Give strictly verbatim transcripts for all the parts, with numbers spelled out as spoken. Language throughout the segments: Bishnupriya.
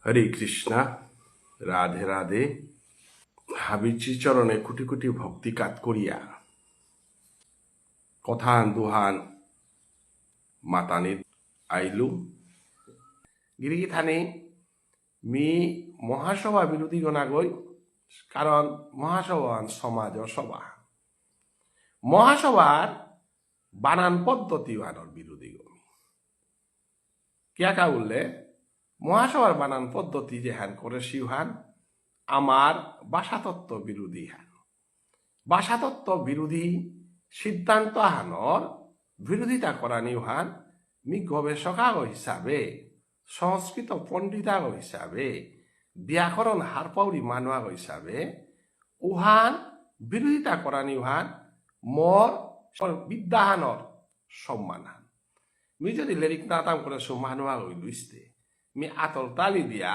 হরে কৃষ্ণা, রাধে রাধে। হাবিজি চরণে কোটি কোটি ভক্তি কাত করিয়া কথাহান দুহান মাতানিত আইলু। গিরিগিথানি মি মহাসভা বিরোধী গনাগই, কারণ মহাসভাহান সমাজর সভা। মহাসভার বানান পদ্ধতি উহানর বিরোধী গমি। কিয়া কা বুললে, মহাসভার বানান পদ্ধতি যেহান করেসি উহান আমার ভাষাতত্ত্ব বিরোধী হান। ভাষাতত্ত্ব বিরোধী সিদ্ধান্ত আহানর বিরোধিতা করানি উহান মি গবেষক আগ হিসাবে, সংস্কৃত পণ্ডিত আগ হিসাবে, ব্যাকরণ হারপাউরি মানু আগ হিসাবে, উহান বিরোধিতা করানি উহান মোর বিদ্যাহানর সম্মান হান। মি যদি লেরিক নাতাম করেসু মানু আগ ইলুইস্তে, মি আতর তালি দিয়া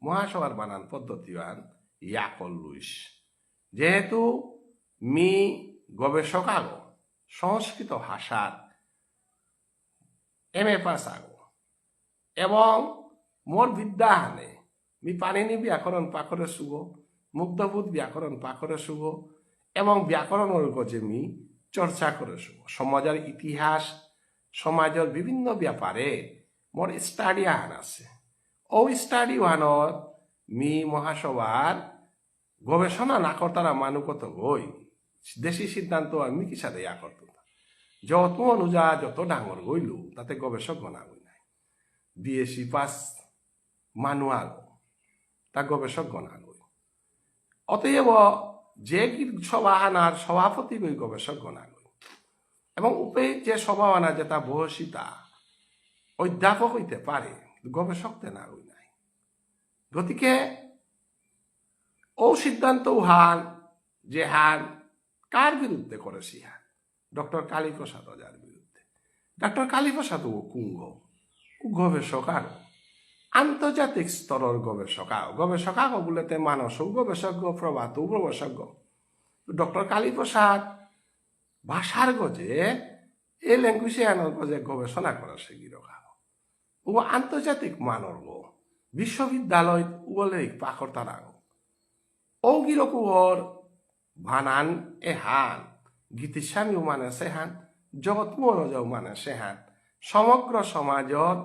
মহাসভার বানান পদ্ধতি আন ইয়া করলুইস। যেহেতু মি গবেষক আগ, সংস্কৃত ভাষার এম এ পাস আগ, এবং মোর বিদ্যাহানে মি পাণিনি ব্যাকরণ পাকরেসুগ, মুগ্ধবোধ ব্যাকরণ পাকরেসুগ, এবং ব্যাকরণর গজে মি চর্চা করেসুগ। সমাজর ইতিহাস, সমাজর বিভিন্ন ব্যাপারে মোর স্টাডি আহান আছে। ও স্টাডি ওহানর মি মহাসভার গবেষণা না করতারা মানু কতগই, দেশি সিদ্ধান্ত আমি কিসাদে ইয়া করতো না। যত অনুজা যত ডাঙর গইলু, তাতে গবেষক গনাগই নাই। বিএসসি পাস মানু আগ, তা গবেষক গনাগই। অতএব যে কি সভাহানার সভাপতি গই গবেষক গনাগই। এবং উপে যে সভাহানা যেতা বহসিতা অধ্যাপক হইতে পারে, গবেষক তে নাগই নাই। গতিকে ও সিদ্ধান্ত উহান যেহান কার বিরুদ্ধে করেসি হান? ডক্টর কালীপ্রসাদ ওঝার বিরুদ্ধে। ডক্টর কালীপ্রসাদ ও কুঙগ, ও গবেষক আগ, আন্তর্জাতিক স্তরর গবেষক আগ। গবেষক আগ বুলতে মানসও গবেষক, প্রভাতও গবেষক। ডক্টর কালীপ্রসাদ ভাষার গজে, এ ল্যাঙ্গুয়েজ এহানর গজে গবেষণা করেসে গিরক আগ। ও আন্তর্জাতিক মানর গ, বিশ্ববিদ্যালয় উগলে পাকরতারা গ। ও গিরক উগর বানান এহান, গীতিস্বামীও মানেসে হান, জগৎমোহন ওঝাও মানেসে হান, সমগ্র সমাজর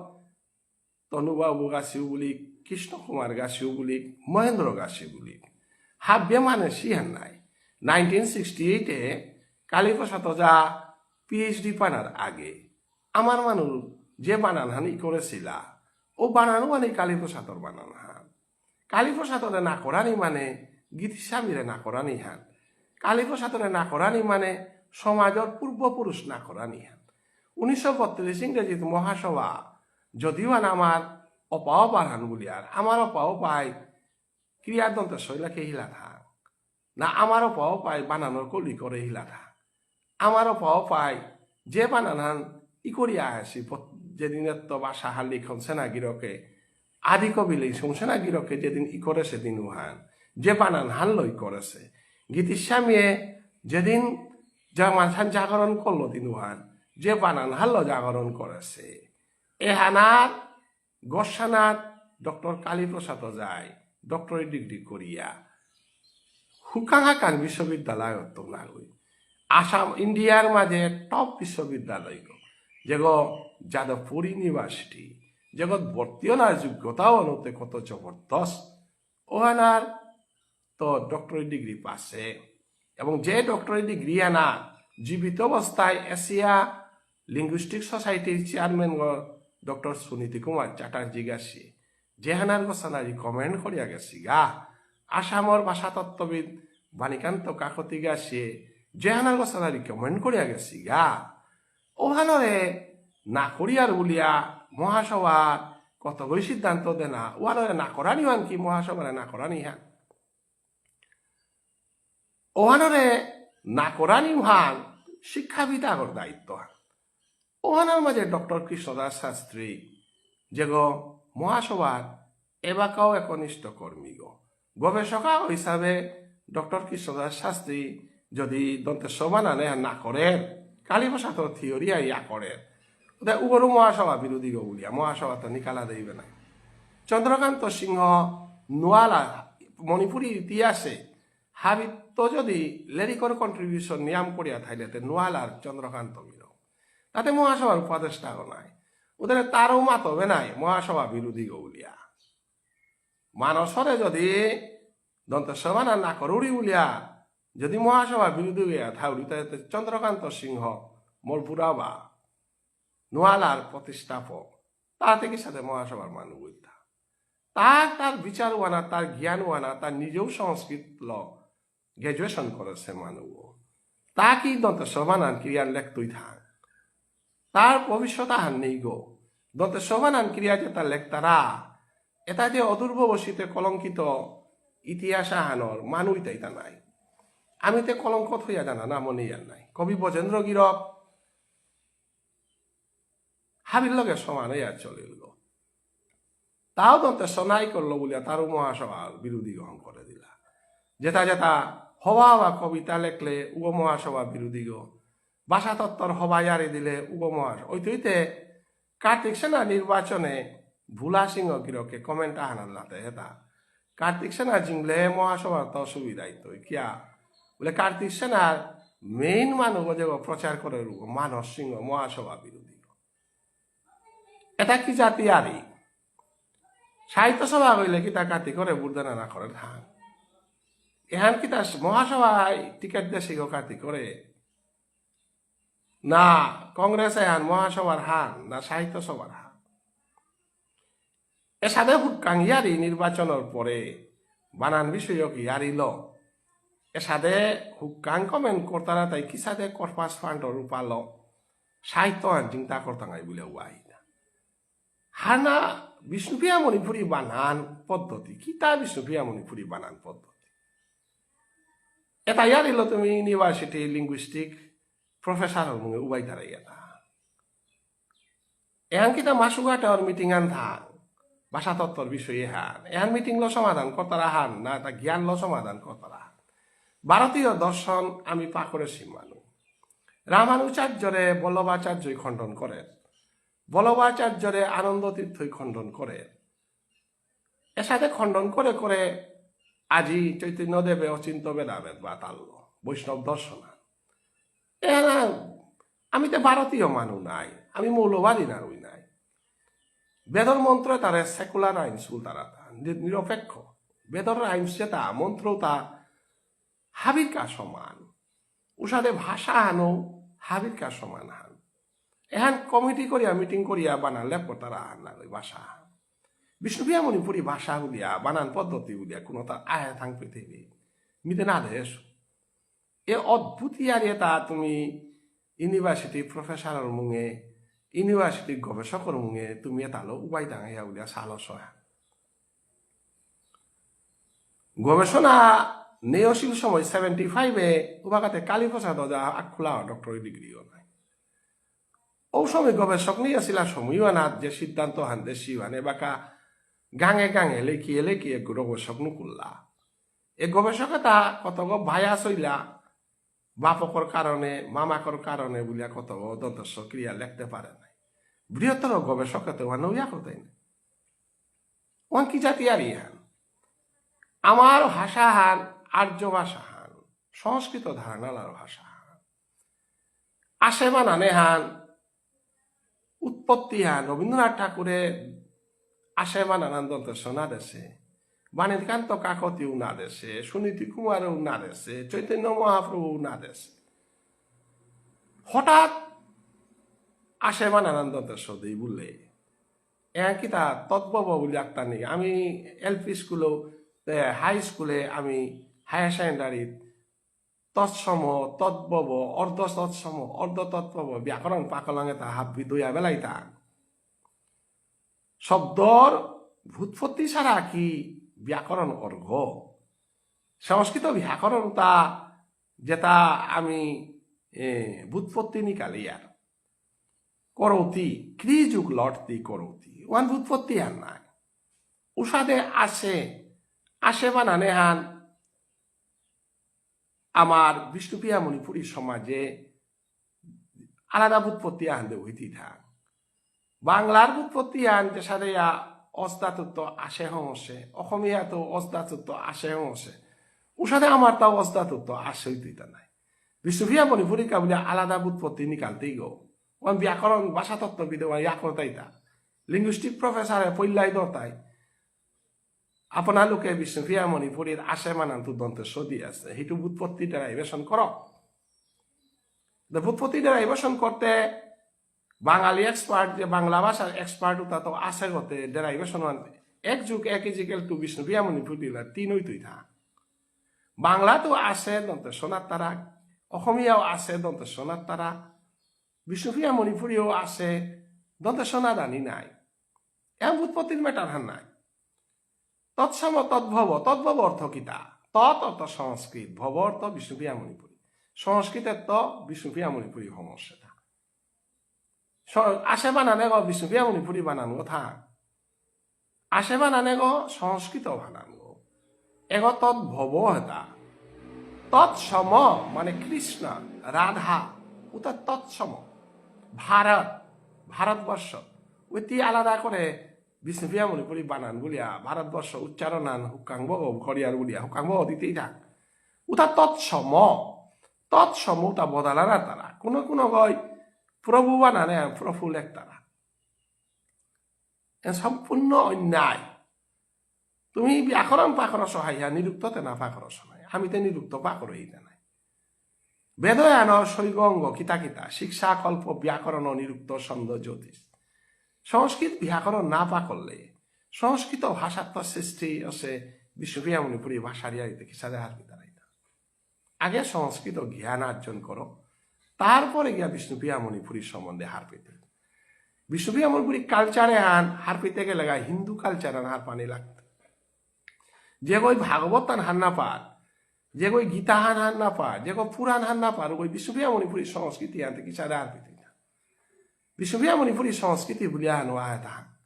তনুবাবু গাছিও বুলি, কৃষ্ণ কুমার গাছিও বুলি, মহেন্দ্র গাছিও বুলি, হাব্বে মানেসি হান নাই। নাইনটিন সিক্সটি এইটে কালীপ্রসাদ ওঝা পিএইচডি পানার আগে আমার মানু যে বানান হান ই করেসিলা, ও বানান ওহানি কালীপ্রসাদর বানান হান। কালীপ্রসাদরে না করানি মানে গীতিস্বামীরে না করানি হান। কালীপ্রসাদরে না করানি মানে সমাজর পূর্বপুরুষ না করানি হান। উনিশশো বত্রিশ ইংরেজিত মহাসভা, যদিও আন আমার অপা অপার হান বুলিয়ার, আমার অপা অপায় ক্রিয়া দন্ত্য স ইলাকে হিলা থাক। না আমার অপা অপায় বানানর কলি করে হিলা থাক। আমার অপা অপায় যে বানান হান ই করিয়া আসি, প-, যেদিন এত ভাষা হালি কনসেনা গিরকে, আদি কবি লেই শুনসেনা গিরকে যেদিন ই করেসে দিন উহান, যে বানান হান লই করেসে। গীতিস্বামীয়ে যেদিন জামানসান জাগরণ করলো দিন উহান, যে বানান হান লো জাগরণ করেসে। এহানার গসানাত ডক্টর কালীপ্রসাদ ওঝাই ডক্টরেট ডিগ্রি করিয়া হুকাং হাকাং বিশ্ববিদ্যালয়ত নাগই। আসাম, ইন্ডিয়ার মাঝে টপ বিশ্ববিদ্যালয় গ, যেগ যাদবপুর ইউনিভার্সিটি, যেগত ভর্তি অনার যোগ্যতাও অনতে কত জবরদস্ত। ওহানার তো ডক্টরেট ডিগ্রি পাসে। এবং যে ডক্টরেট ডিগ্রি আনা জীবিত অবস্থায় এশিয়া লিঙ্গুইস্টিক সোসাইটির চেয়ারম্যান গ ডক্টর সুনীতি কুমার চ্যাটার্জি গাছি, যেহানার গোসানা রিকমেন্ড করিয়া গেসিগা, আসামর ভাষাতত্ত্ববিদ বাণীকান্ত কাকতি গাছি, যেহানার গোসানা রিকমেন্ড করিয়া গেসিগা, ওহানরে না করিয়ার বুলিয়া মহাসভার কতগই সিদ্ধান্ত দেনা, ওহানরে না করানি হান কি মহাসভারে না করানি হান? ওহানরে না করানি হান শিক্ষাবিদ আগর দায়িত্ব হান। ওহানর মাঝে ডক্টর কৃষ্ণদাস শাস্ত্রী, যেগ মহাসভার এবাকাও একনিষ্ঠ কর্মীগ। গবেষক হিসাবে ডক্টর কৃষ্ণদাস শাস্ত্রী যদি দন্ত্য স বানান এহান না করের, কালীপ্রসাদর থিওরি ইয়া করের, ওটা উগরু মহাসভা বিরোধীগ বুলিয়া, মহাসভা তো নিকালা দেইবে না। চন্দ্রকান্ত সিংহ নুয়ালা মণিপুরী ইতিহাসে হাবিত্ত যদি লেরিকর contribution নিয়াম করিয়া থাইলে তে নুয়ালার চন্দ্রকান্ত গিরক। তাতে মহাসভার উপদেষ্টা নাই। ওদের তারও মাতবে নাই মহাসভা বিরোধী গো বুলিয়া। মানসরে যদি দন্ত্য স বানান না করুরি বুলিয়া যদি মহাসভা বিরোধী হইয়া থাউরি, তাহলে তো চন্দ্রকান্ত সিংহ মলপুরা বা নুয়ালার প্রতিষ্ঠাপক, তাতে কিসাদে মহাসভার মানু হইতা? তার, তার বিচার ওয়ানা, তার জ্ঞান ওয়ানা, তার নিজেও সংস্কৃত ল graduation করেছে মানু। তা কি দন্ত্য স বানান ক্রিয়া লেখতই থাক? তার ভবিষ্যৎ আহান নেই গো। দন্ত্য স বানান ক্রিয়া যেতা লেখতারা, এতা যে অদূরবর্ষীতে কলঙ্কিত ইতিহাস আহানর মানু ইতা ইতা নাই। আমি তে কলঙ্কত হইয়া জানা না মনে ইয়ার নাই। কবি ব্রজেন্দ্র গিরক হাবির লগে সমান হইয়া চলিল গো। তাও দন্ত্য স নাই করলো বুলিয়া তারও মহাসভার বিরোধী গ্রহণ করে দিলা। যেতা যেতা হবা হবা কবিতা লেখলে উগো মহাসভা বিরোধী গো। ভাষাতত্ত্বর হবা ইয়ারি দিলে উগো মহাসভা। ওইতে ওইতে কার্তিক সেনা নির্বাচনে ভোলা সিংহ গিরকে comment আহানার লাতে হেতা। কার্তিক সেনা জিংলে মহাসভার তো সুবিধা হইতো। কিয়া? বলে কার্তিক সেনার main মানু যে প্রচার করে রূপ মানস সিংহ মহাসভা বিরোধী। এতা কি জাতি আরি? সাহিত্য সভা হইলে কি তা কাতি করে বুর্দানা না করে থাক? এহান কি তার মহাসভায় টিকিট দেশে গো কাতি করে? না, কংগ্রেস এহান মহাসভার হান, না সাহিত্য সভার হান। এসাদে হুক্কাং ইয়ারি নির্বাচনর পরে বানান বিষয়ক ইয়ারি ল। এসাদে হুক্কাং comment করতারা তাই কিসাদে corpus fund রূপা ল। সাহিত্য আন চিন্তা করতাঙাই বুলে ওয়াই না। হানা বিষ্ণুপ্রিয়া মণিপুরী বানান পদ্ধতি। কিতা বিষ্ণুপ্রিয়া মণিপুরী বানান পদ্ধতি? এতা ইয়ারি ল তুমি university linguistic professor মুঙে উবাই তারা ইয়াতা। এহান কিতা মাসুঘাটর meeting আন থাং, ভাষাতত্ত্বর বিষয়ে হান। এহান meeting ল সমাধান করতারা হান, না তা জ্ঞান ল সমাধান করতারা হান। ভারতীয় দর্শন আমি পাকরেছি মানু। রামানুচার্যরে বল্লভাচার্যই খণ্ডন করে, বল্লভাচার্যরে আনন্দ তীর্থই খণ্ডন করে। এসাদে খণ্ডন করে করে আজি চৈতন্যদেবে অচিন্ত্য ভেদাভেদ বা তাল্য বৈষ্ণব দর্শন। এহান আমি তো ভারতীয় মানু নাই, আমি মৌলবাদী নারুই নাই। বেদর মন্ত্র তারে secular আইন সুলতারা তা নি-, নিরপেক্ষ। বেদর আইন সেতা মন্ত্র তা হাবির কা সমান। উসাদে ভাষা হানো হাবির কা সমান হান। এহান committee করিয়া meeting করিয়া বানালে পতারা হান না ওই ভাষা। বিষ্ণুপ্রিয়া মণিপুরী ভাষা বুলিয়া বানান পদ্ধতি বুলিয়া কোনো তার আহে থাং পৃথিবী। মিতে না দেশ। এ অদ্ভুত ইয়ারি এতা তুমি university professorর মুঙে, university গবেষকর মুঙে তুমি এতালো উবাই দাঙাইয়া বুলিয়া সালো সয়া। গবেষণা নেয়সিল সময় seventy five এ উবাকাতে কালীপ্রসাদ ওঝা আখুলা doctorate degree নাই। ও সময় গবেষক নেই আসিলা সময়ও আনাত যে সিদ্ধান্ত হান দেশি হানে বাকা গাঙে গাঙে লেখিয়ে লেখিয়ে গবেষক নুকুল্লা। এ গবেষক এতা কতগো bias হইলা, বাপকর কারণে, মামাকর কারণে বুলিয়া কতগো দন্তস্ব ক্রিয়া লেখতে পারে নাই। বৃহত্তর গবেষক এতা ওয়ান ইয়া করতে নাই। ওয়ান কি জাতি আর ইহান? আমার ভাষা হান, আর্য ভাষা হান, সংস্কৃত ধারণালার ভাষা হান। আসে বানানে হান, উৎপত্তি হান, রবীন্দ্রনাথ ঠাকুরে আসে বানানান দন্তস্ব না দেশে, বাণীকান্ত কাকতিও না দেশে, সুনীতি কুমারও না দেশে, চৈতন্য মহাপ্রভুও না দেশে। হঠাৎ আসে বানানান দন্তস্ব দেই বুললে, এ কিতা তদ্ভব বুলি আক্তা নেই। আমি এল পি স্কুলো, এ, হাই স্কুলে আমি হায়ার সেকেন্ডারিত তৎসম, তদ্ভব, অর্ধ তৎসম, অর্ধ তদ্ভব, ব্যাকরণ পাকলাঙে তা হাব্বি দইয়া বেলাইতা। শব্দর ভূতপত্তি ছাড়া কি ব্যাকরণ অর্ঘ? সংস্কৃত ব্যাকরণ তা যেতা আমি, এ, ভূতপত্তি নিকালিয়ার। করৌতি, ক্রি যুগ লটতি করৌতি। ওয়ান ভূতপত্তি আর নাই। উসাদে আসে, আসে বানানে হান আমার বিষ্ণুপ্রিয়া মণিপুরী সমাজে আলাদা ভূতপত্তি আহান দে হইতি থাক। বাংলার ভূতপত্তি আহান যে সাদে ইয়া অস ধাতুত্ত আসে হঙসে, অসমীয়াত অস ধাতুত্ত আসে হঙসে। উসাদে আমার তাও অস ধাতুত্ত আসে হইতে ইতা নাই। বিষ্ণুপ্রিয়া মণিপুরীর কা বুলে আলাদা ব্যুৎপত্তি নিকালতেই গো। ওয়ান ব্যাকরণ ভাষাতত্ত্ববিদে ওয়ান ইয়া করতাইতা। Linguistic professor এ পইলাই দরতাই। আপোনালোকে বিষ্ণুপ্রিয়া মণিপুরীর আসে বানানটো দন্ত্য স দি আসে। সেইটো ব্যুৎপত্তি derivation করক। The ব্যুৎপত্তি derivation করতে বাঙালি expert, যে বাংলা ভাষার expert, উতা তো আসে গতে derivation ওয়ান। এক যোগ এক is equal to বিষ্ণুপ্রিয়া মণিপুরী দিলা তিন হইতই থা। বাংলাতেও আসে দন্ত্য সনাত্তারা, অসমীয়াও আসে দন্ত্য সনাত্তারা, বিষ্ণুপ্রিয়া মণিপুরীও আসে দন্ত্য সনাদানি নাই। এম ব্যুৎপত্তির matter হান নাই। তৎসম তদ্ভব, তদ্ভব অর্থ কিতা? তৎ অর্থ সংস্কৃত, ভব অর্থ বিষ্ণুপ্রিয়া মণিপুরী। সংস্কৃতের তো বিষ্ণুপ্রিয়া মণিপুরী হঙসেতা। স-, আসে বানান এগো বিষ্ণুপ্রিয়া মণিপুরী বানান গো থা। আসে বানান এগো সংস্কৃত বানান গো। এগো তদ্ভব হেতা। তৎসম মানে কৃষ্ণ, রাধা, উতা তৎসম। ভারত, ভারতবর্ষ। ওইটি আলাদা করে বিষ্ণুপ্রিয়া মণিপুরী বানান বুলিয়া, ভারতবর্ষ উচ্চারণ আন হুকাংব করিয়ার বুলিয়া, হুকাংব দিতেই থাক। উতা তৎসম, তৎসম উতা বদলানা তারা। কোনো কোনো গই প্রভু বানানে প্রভু লেখতারা। এ সম্পূর্ণ অন্যায়। তুমি ব্যাকরণ পাকরস হাইয়া, নিরুক্ত তে না পাকরস নাই। আমি তে নিরুক্ত পাকর হইতে নাই। বেদয়ান ছয়গ অঙ্গ কিতা কিতা, শিক্ষা, কল্প, ব্যাকরণ, নিরুক্ত, ছন্দ, জ্যোতিষ। সংস্কৃত ব্যাকরণ না পাকরলে, সংস্কৃত ভাষাত্ত সৃষ্টি আছে, বিষ্ণুপ্রিয়া মণিপুরী ভাষার ইয়ারিতে কিসাদে হারপিতা রাইতা। আগে সংস্কৃত জ্ঞান অর্জন করো, তারপরে গিয়া বিষ্ণুপ্রিয়া মণিপুরী সম্বন্ধে হারপিতে। বিষ্ণুপ্রিয়া মণিপুরী culture এহান হারপিতে গেলে গা হিন্দু culture হান হারপানি লাগতো। যেগই ভাগবত হান হার না পার, যেগই গীতা হান হার না পার, যেগো পুরাণ হার না পার, ওই বিষ্ণুপ্রিয়া মণিপুরী সংস্কৃতি আনতে কিসাদে হারপিতে না। বিষ্ণুপ্রিয়া মণিপুরী সংস্কৃতি বুলিয়া হান ওয়া তা।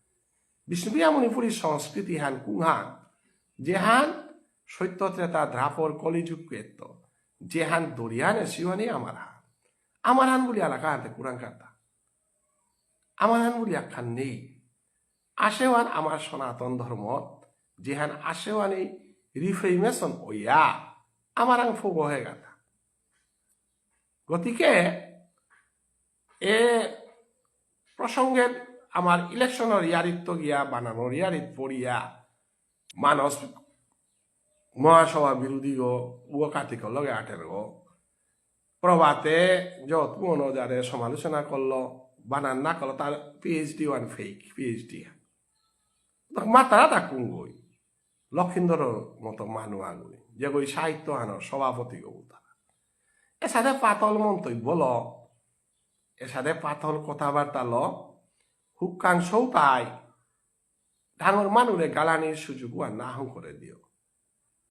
বিষ্ণুপ্রিয়া মণিপুরী সংস্কৃতি হান কুংহান, যেহান সত্য ত্রেতা দ্বাপর কলিযুগ পেত্ত, যেহান দরিয়ানে শিবানী আমার হান। আমার হান বুলিয়া এলাকা আনতে কুরাং কাটা। আমার হান বুলিয়া খান নেই। আসেওয়ান আমার সনাতন ধর্ম, যেহান আসেওয়ানি reformation ওয়া, আমার আং ফোগো হয়ে গাতা। গতিকে এ প্রসঙ্গে আমার ইলেকশনর ইয়ারিত গিয়া বানানর ইয়ারিত পড়িয়া মানস মহাসভা বিরোধী গো, উগো কাতিকর লগে আটের গো। প্রভাতে যত মনো যারে সমালোচনা করলো, বানান না করলো, তার পিএইচডি ওয়ান ফেক পিএইচডি। মাতারা তা কুঙ্গই। লক্ষিন্দরর মতো মানু আগুই, যেগই সাহিত্য হানর সভাপতি গো উতা। এসাদে পাতল মন্তব্য ল, এসাদে পাতল কথাবার্তা ল, হুকাং সৌতাই ডাঙর মানুরে গালানির সুযোগ ওয়া না হং করে দিও।